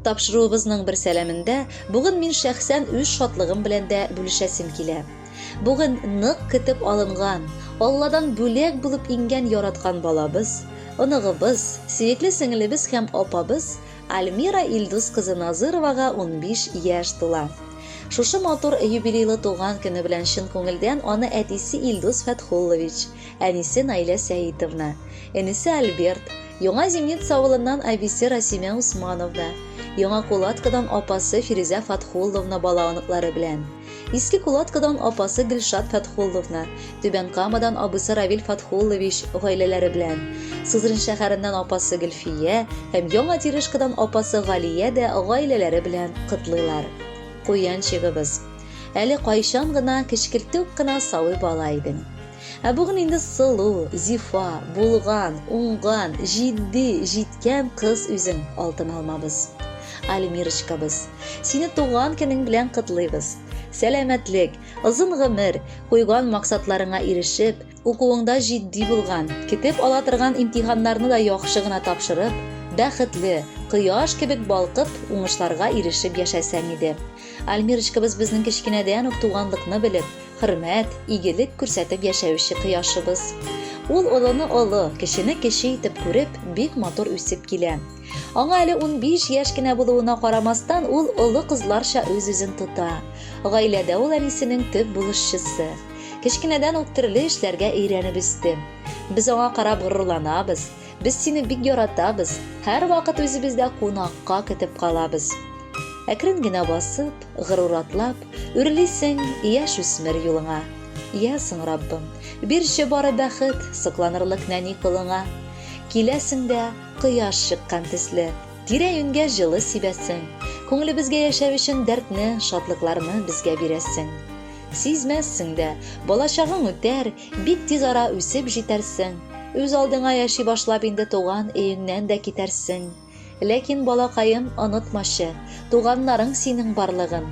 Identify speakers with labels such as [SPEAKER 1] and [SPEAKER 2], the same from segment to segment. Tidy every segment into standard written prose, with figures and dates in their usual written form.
[SPEAKER 1] Тапшыруыбызның бер сәламендә бүген мин шәхсән үз шатлыгым белән дә бүлешәсем килә. Бүген нык көтеп алынган, Алладан бүләк булып иңгән яраткан балабыз, оныгыбыз, сөекле сеңелебез һәм апабыз Альмира Илдус кызы Назыровага 15 яшь тула. Шушы матур юбилейлы туган көне белән чын күңелдән аны әтисе Илдус Фәтхуллович, әнисе Наилә Сәитовна, энесе Альберт, Яңа Зимница авылыннан әбисе Расимә Усмановна, Яңа Кулаткадан апасы Фирүзә Фатхулловна бала-оныклары белән, Иске Кулаткадан апасы Гөлшат Фәтхулловна, Түбән Камадан абыйсы Равил Фатхуллович гаиләләре белән, Сызрань шәһәреннән апасы Гөлфия һәм Яңа Терешкадан апасы Галия дә гаиләләре белән котлыйлар. Куянчигыбыз! Әле кайчан гына кечкелтүк кына сабый бала идең. Ә бүген инде сылу, зифа, булган, уңган, җитди, җиткән кыз үзең, алтын алмабыз. Альмирочкабыз, сине туган көнең белән котлыйбыз. Сәламәтлек, озын гомер, куйган максатларыңа ирешеп, укуыңда җитди булган, көтеп ала торган имтиханнарны да яхшы гына тапшырып, бәхетле, кояш кебек балкып, уңышларга ирешеп яшәсәң иде. Альмирочкабыз безнең кечкенәдән үк туганлыкны белеп, Хөрмәт, игелек күрсәтеп яшәүче кояшыбыз. Ул олыны олы, кечене кече итеп күреп, бик матур үсеп килә. Аңа әле 15 яшь кенә булуына карамастан, ул олы кызларча үз-үзен тота. Гаиләдә ул әнисенең төп булышчысы. Кечкенәдән үк төрле эшләргә өйрәнеп үсте. Без аңа карап горурланабыз. Без сине бик яратабыз, һәрвакыт үзебездә кунакка көтеп калабыз. Әкрен генә басып, горур атлап, үрлисең яшь үсмер юлыңа. Я соң, Раббым, бирче бары бәхет, сокланырлык нәни колыңа. Киләсең дә, кояш чыккан төсле, тирә-юньгә җылы сибәсең. Күңелебезгә яшәү өчен дәртне, шатлыкларны безгә бирәсең. Сизмәссең дә, балачагың үтәр, бик тиз ара үсеп җитәрсең. Үз алдыңа яши башлап инде туган өеңнән дә китәрсең. Ләкин, балакаем, онытмачы, туганнарың синең барлыгын,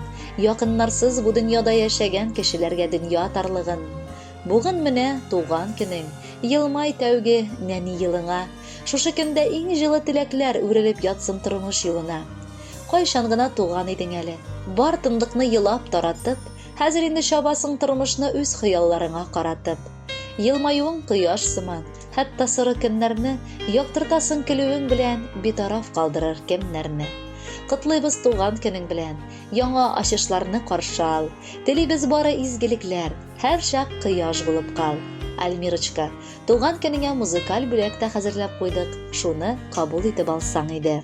[SPEAKER 1] якыннарсыз бу дөньяда яшәгән кешеләргә дөнья тарлыгын. Бүген менә туган көнең, елмай тәүге нәни елыңа. Шушы көндә иң җылы теләкләр үрелеп ятсын тормыш юлына. Кайчан гына туган идең әле. Бар тынлыкны елап таратып, хәзер инде чабасың тормышны үз хыялларыңа каратып. Елмаюың кояш сыман, хәтта соры көннәрне яктыртасың көлүең белән битараф калдырыр кемнәрне. Котлыйбыз туган көнең белән, яңа ачышларны каршы ал. Телибез бары изгелекләр, һәрчак кояш булып кал. Альмирочка, туган көнеңә музыкаль бүләк тә хәзерләп куйдык, шуны кабул итеп алсаң иде.